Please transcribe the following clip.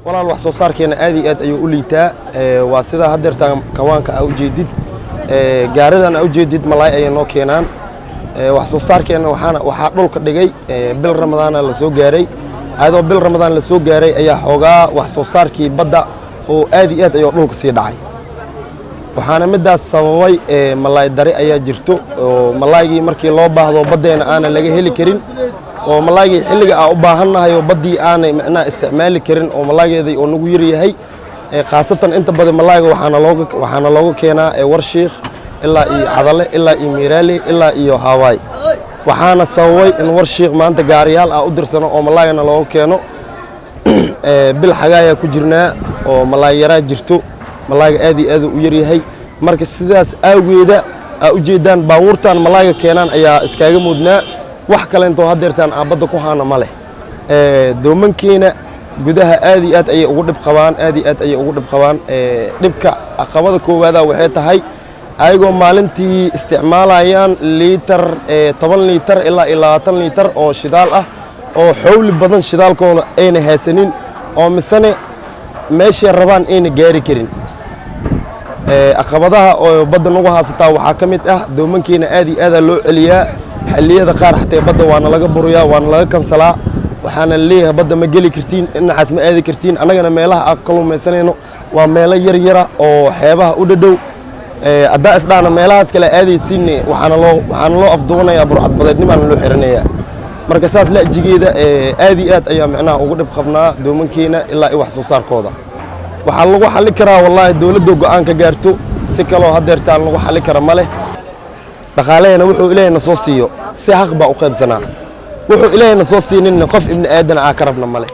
Walaal, wax soo saarkeena aad iyo aad ayuu u liitaa. Waa sidaa haddeertaan kawaanka aa ujeedid, gaaridan aa ujeedid, malaay ayay noo keenaan. Wax soo saarkeenna waxaana waxaa dhulka dhigay bil Ramadaana la soo gaaray. Ayadoo bil Ramadaan la soo gaaray ayaa xoogaa wax soo saarkii badda oo aad iyo aad ayuu dhulka sii dhacay. Waxaana middaas sababay malaay dari ayaa jirto, oo malaaygii markii loo baahdo baddeena aanan laga heli karin, oo malaaygii xilliga aan u baahannahay oo baddii aanay macnaha isticmaali karin, oo malaaygeedii oo nagu yaryahay. Khaasatan inta badan malaayga waxaana looga keenaa Warshiikh ilaa iyo Cadale ilaa iyo Miiraale ilaa iyo Hawaay. Waxaana sababay in Warshiikh maanta gaariyaal ah u dirsano oo malaygana looga keeno. Bil xagaayaa ku jirnaa oo malaay yaraa jirto, malaayga aad iyo aad u yaryahay. Marka sidaas awgeeda aa ujeedaan baabuurtan malaayga keenaan ayaa iskaaga moodnaa. Wax kaleentoo haddeertaan aan badda ku haana ma leh. Doomankeena gudaha aad iyo aad ayay ugu dhib qabaan, aad iyo aad ayay ugu dhib qabaan. Dhibka caqabada koowaada waxay tahay ayagoo maalintii isticmaalayaan liitar, 10 liitar ilaa iyo 20 liitar oo shidaal ah, oo xowli badan shidaalkooda ayna haysanin, oo misane meeshay rabaan ayna gaari karin. Caqabadaha oo badda nagu haysataa waxaa ka mid ah doomankeena aad iyo aadaa loo celiyaa. Xilliyada qaar xatee badda waana laga buriyaa, waana laga kansalaa. Waxaana leeyahay badda ma geli kartiin, dhinacaas ma aadi kartiin. Annagana meelaha aan kalluumaysanayno waa meelo yar yara oo xeebaha u dhadhow. Haddaa isdhahna meelahaas kale aadaysiinne, waxaana loo afduubanayaa, burcadbadeednimaana loo xiranayaa. Marka saas la'jigeeda aad iyo aad ayaa micnaha ugu dhib qabnaa doomankeena ilaa iyo wax soo saarkooda. Waxaa lagu xalli karaa, wallaahi, dowladda go'aan ka gaarto. Si kaloo haddeertaan lagu xalli kara ma leh. Dhaqaalehena wuxuu Ilaahayna soo siiyo si xaq baa u qaybsanaa. Wuxuu Ilaahayna soo siininna qof ibni aadan aa ka rabna ma leh.